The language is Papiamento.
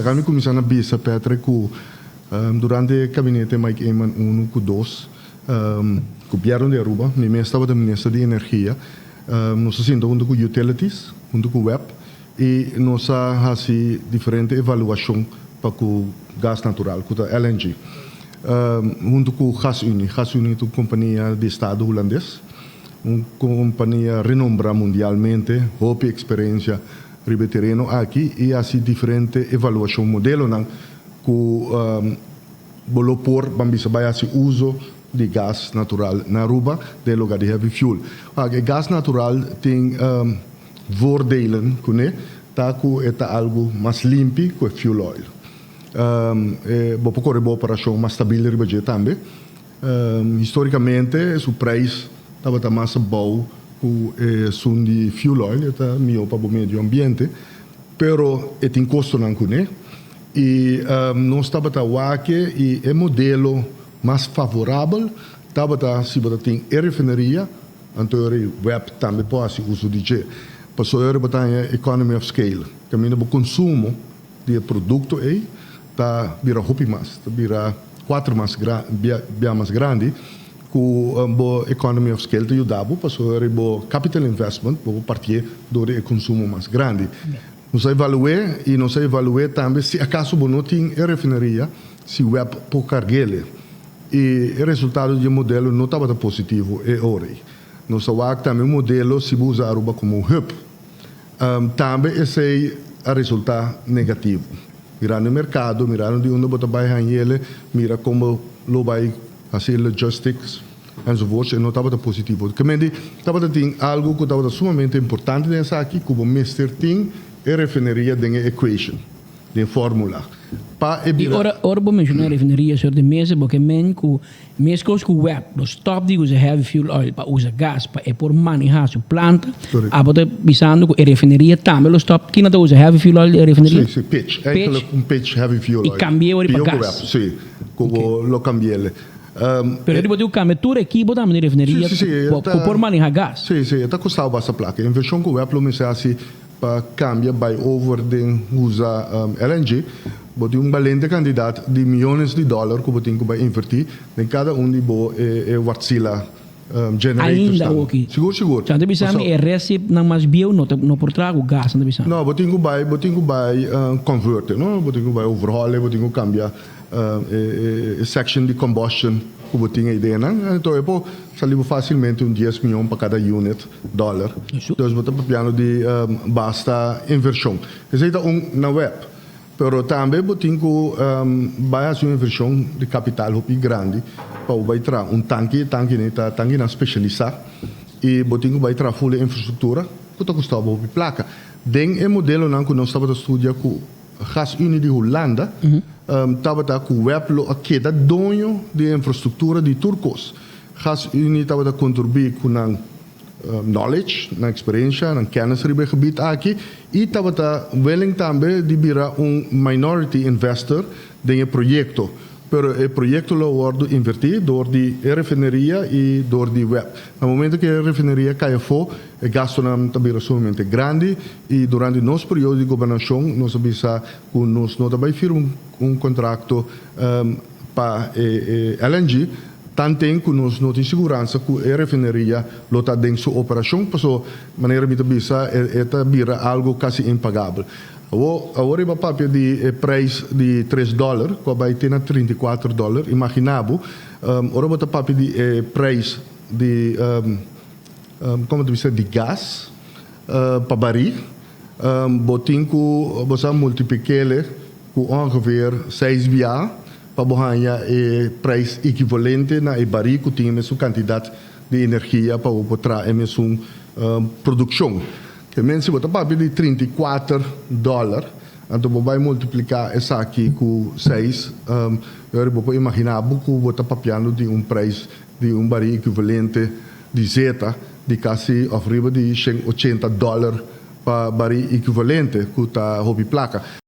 Laga mi cuminsa na bisa, Patrick, cu durante gabinete Mike Eman uno cu dos, gobierno di Aruba, mi mes tabata minister di energia, nos a sinta hunto cu utilities, hunto cu web, y nos a haci diferente evaluacion pa cu gas natural, cu ta LNG, hunto cu Gasunie. Gasunie ta un compania di estado Hulandes, un compania renombra mundialmente, hopi experiencia riba e tereno aki y haci diferente evaluacion, modelonan cu bo lo por ban bisa bay haci uzo di gas natural na Aruba den lugar di heavy fuel. E gas natural tin voordelen cune, ta cu e ta algo mas limpi cu e fuel oil. Bo por core bo operacion mas stabil riba dje tambe. Historicamente su prijs tabata mas abou cu esun di fuel oil, e ta miho pa bo medio ambiente, pero e tin costonan cune. Y nos tabata wak y e modelo mas favorabel tabata si bo ta tin e refineria, anto e web tambe por haci uso di dje. Pasobra bo ta haña economy of scale, caminda bo consumo di e producto ey ta bira hopi mas, ta bira cuater mas bia mas grandi cu bo economy of scale ta yuda bo, pasobra bo capital investment bo por partié door di e consumo mas grandi. Nos a evalué y nos a evalué tambe si acaso bo no tin e refineria, si web por carguele. Y e resultado di e modelo no tabata positivo e ora ey. Nos a wak tambe un modelo si bo usa Aruba como un hub. Tambe esey a resulta negativo. Mirando e mercado, mirando di unda bo ta bay hañele, mira con bo lo bay haci logistics enzovoorts, e no tabata positivo. Kemendi tabata tin algo cu tabata sumamente importante den esaki, cu bo mester tin e refineria den e equation, den e formula, pa e bira. Y ora bo menciona refineria, señor de Meza, bo ke men cu Meskos ku web lo stòp di usa heavy fuel oil pa usa gas pa e por manehá su planta, abo ta bisando ku e refineria tambe lo stòp. Kina ta usa heavy fuel oil di e refineria? Sí, sí, pitch. Eigenlijk un pitch heavy fuel oil. I kambi'é ora pa gas. Sí, ku bo lo kambi'é. Pero e bo tin ku kambia tur ekipo tambe di refineria ku por manehá gas. Sí, sí, e ta kostá basta plaka. E invershon ku web lo mester hasi pa cambia bay over den usa LNG, bo tin un balente cantidad di miyones di dollar cu bo tin cu bay inverti den cada un di bo e Wartsila generators Ainda oki. Sigur, sigur. Sa ta bisa mi e recip nan mas bieu no ta no por traha cu gas nan ta bisa mi. No, bo tin cu bay bo tin cu bay convert no, bo tin cu bay overhaul bo tin cu cambia e section di combustion cu bo tin ei den nan, anto e por sali bo facilmente un dies miyon pa cada unit. Dollar. Dus bo ta papiando di basta inversion. Esey ta un na web. Pero tambe bo tin cu bay haci un inversion di capital hopi grandi pa bo bay traha un tanki. E tankinan ta tankinan specialisa y bo tin cu bay traha full e infrastructura cu ta custa bo hopi placa. Den e modelonan cu nos tabata studia cu Gasunie di Hulanda tabata cu web lo a keda doño di e infrastructura di tur cos. Gasunie tabata contribuí cu nan knowledge, nan experiencia, nan kennis riba e gebied aki y tabata willing tambe di bira un minority investor den e proyecto. Pero e proyecto lo wordo inverti door di e refineria y door di web. Na momento cu e refineria cay afo, e gastonan ta bira sumamente grandi y durante nos periodo di gobernacion nos a bisa cu nos no ta bay firma un contracto pa e LNG. Tanten ku nos no tin siguransa ku e refineria lo ta den su operashon, paso manera mi ta bisa e ta bira algu kasi impagabel. Awor, awor riba papia di e preis di tres dòler ku a bai te na 34 dòler, imagina bo, ora bo ta papia di e preis di, komo ta bisa, di gas pa barí, bo tin ku bo sa multiplik'é ku ongeveer seis bia Pa bo haña e prijs ekivalente na e barí ku tin e mesun kantidat di energia pa bo por traha e mesun produkshon. Ke men si bo ta papia di 34 dòler, anto bo bai multipliká esaki ku seis, yori bo por imaginá bo ku bo ta papiando di un prijs di un barí ekivalente di zeta di kasi òf riba di 180 dòler pa barí ekivalente, ku ta hopi plaka.